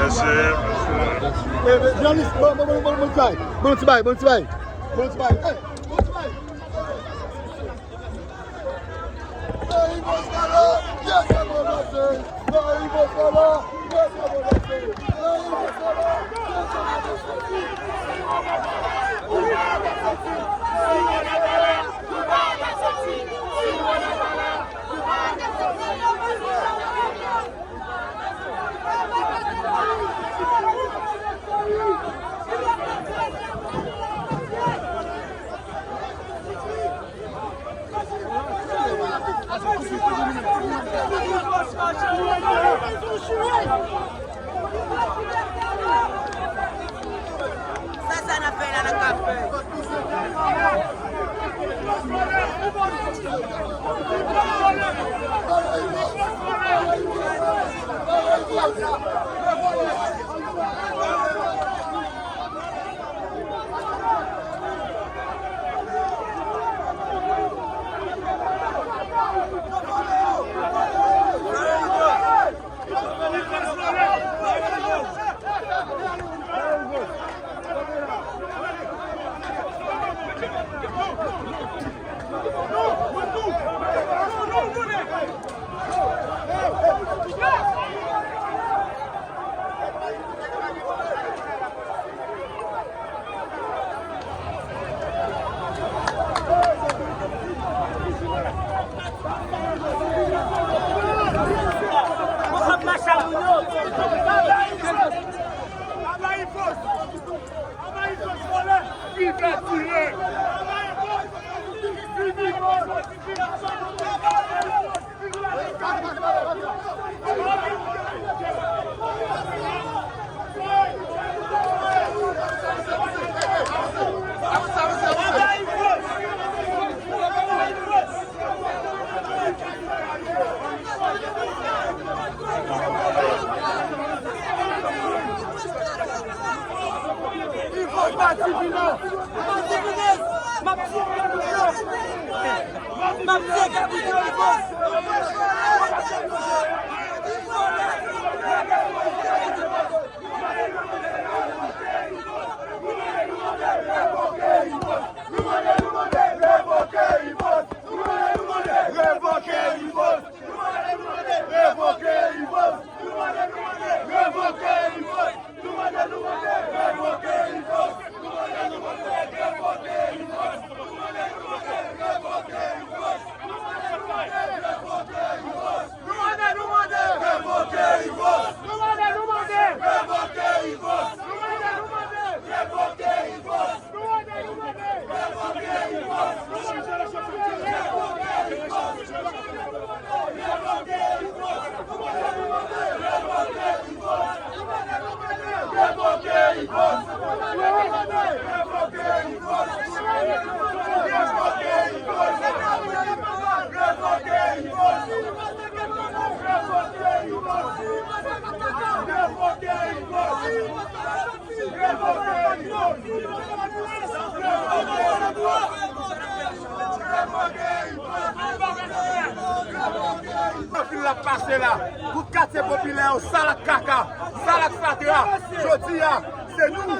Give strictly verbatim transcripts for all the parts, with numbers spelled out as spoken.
Mesye. Eh, eh, jounalis, bon, bon, bon, bon, bon ti bay, bon ti bay, bon ti bay, bon ti bay. Eh, bon ti bay. Sa, sa n ap fè la, n ap fè. Anpil l ap pase la. Tout katye popilè yo, sal ak kaka, sal ak fatra. Jodi a, se nou,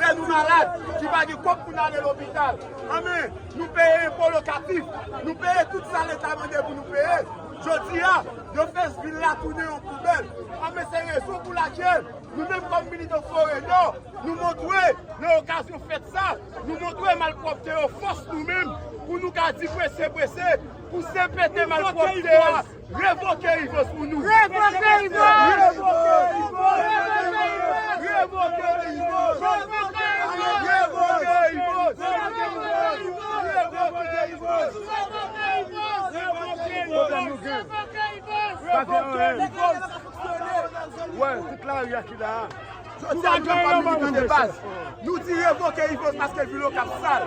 lè nou malad, ki pa gen kòb pou n ale lopital. Anben, nou peye enpo lokatif, nou peye tout sa Leta mande pou nou peye. Jodi a, yo fè vil la tounen yon poubèl. Anben, se rezon pou lakèl nou menm kòm militan Forènò, nou montre, nan okazyon fèt sa, nou montre malpwòpte yo fòs nou menm, pou nou ka di prese, prese, pou sepete malpwòpte a. Revoke Yvens pou nou! Revoke Yvens! Revoke Yvens! Revoke Yvens! Revoke Yvens! Wè, tout lari a ki la a. Jodi a, nou nan Pam Militan de Baz. Nou di revoke Yvens paske vil Okap sal,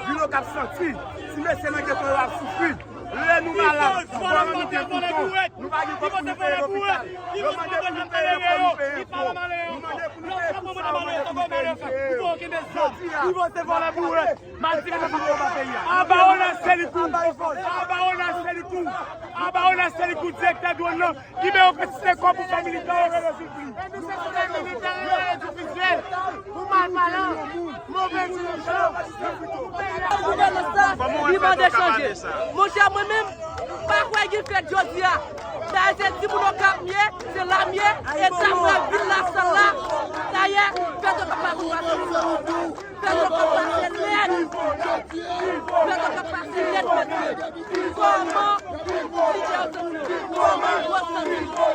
vil Okap santi. Ti mesye nan geto yo ap soufri. Lè nou malad, vòlè nou gen kouton, nou pa gen kòb pou nou peye lopital. Yo mande pou nou peye, pou nou peye enpo. Nou mande pou nou peye tout sa, yo mande pou nou peye enpo. Jodi a, nou pase vòlè boure. Maltire nan pa konba peyi a. Aba Ona Selikou. Aba Ona Selikou. Aba Ona Selikou, direktè dwòn nan. Ki men yo kantite kòb pou fè militan yo rele sou pli. E nou se sou militè yo rele sou fizyèl. Pou malpalan, move dirijan. Gouvènans la, li mande chanje. Monchè, mwen menm, m pa kwè gen fèt jodi a. Dayè, se timoun yo k ap mye, se la mye, e ta m wè vil la sal la. Dayè, fèt yo p ap pase. Fèt yo p ap pase nèt. Fèt yo p ap pase nèt, mesye. Kòman lidè yo santi yo? Kòman yo santi yo?